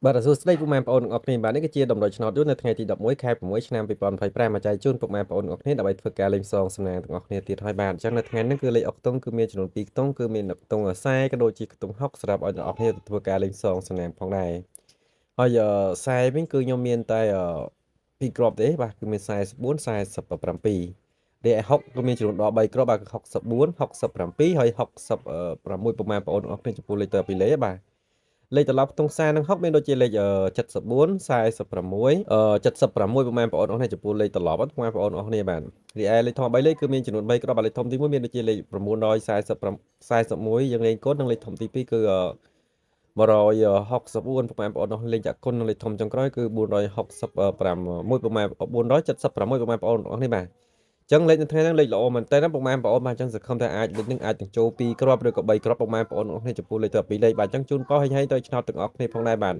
បាទសួស្តីពុកម៉ែបងប្អូនទាំងអស់គ្នាបាទនេះគឺជាតម្រុយឆ្នោតយួននៅថ្ងៃទី11ខែ6ឆ្នាំ2025មកចែកជូនពុកម៉ែបងប្អូនទាំងអស់គ្នាដើម្បីធ្វើការលេងផ្សងសំណាងទាំងអស់គ្នាទៀតហើយបាទអញ្ចឹងនៅថ្ងៃនេះគឺលេខអុកតុងគឺមានចំនួន2ខ្ទង់គឺមានខ្ទង់40ក៏ដូចជាខ្ទង់60សម្រាប់ឲ្យអ្នកនរគ្នាធ្វើការលេងផ្សងសំណាងផងដែរហើយ40វិញគឺខ្ញុំមានតែ2គ្រាប់ទេបាទគឺមាន44 47រីឯ60គឺមានចំនួនដល់3គ្រាប់បាទគឺ64 67ហើយ66ពុកម៉ែបងប្អូនទាំងអស់គ្នាចំពោះលេខទៅពីលេខបាទលេខត្រឡប់ខ្ទង់ខ្សែនឹង6មានដូចជាលេខ74 46 76ប្រហែលបងប្អូនអស់គ្នាចំពោះលេខត្រឡប់បងប្អូនអស់គ្នាបាទរីឯលេខធំ3លេខគឺមានចំនួន3គ្រាប់បាទលេខធំទី1មានដូចជាលេខ940 41យើងលេងកូននិងលេខធំទី2គឺ164បងប្អូនអស់លេខចគុណនិងលេខធំចុងក្រោយគឺ465 1ប្រហែល476បងប្អូនអស់នេះបាទចឹងលេខនៅថ្ងៃហ្នឹងលេខល្អមែនតើណាពុកម៉ែបងប្អូនបាទអញ្ចឹងសង្ឃឹមថាអាចលេខនឹងអាចនឹងចូល2គ្រាប់ឬក៏3គ្រាប់ពុកម៉ែបងប្អូនអរគ្នាចំពោះលេខទៅ2លេខបាទអញ្ចឹងជូនពរឲ្យទៅឆ្នោតទាំងអស់គ្នាផងដែរបាទ។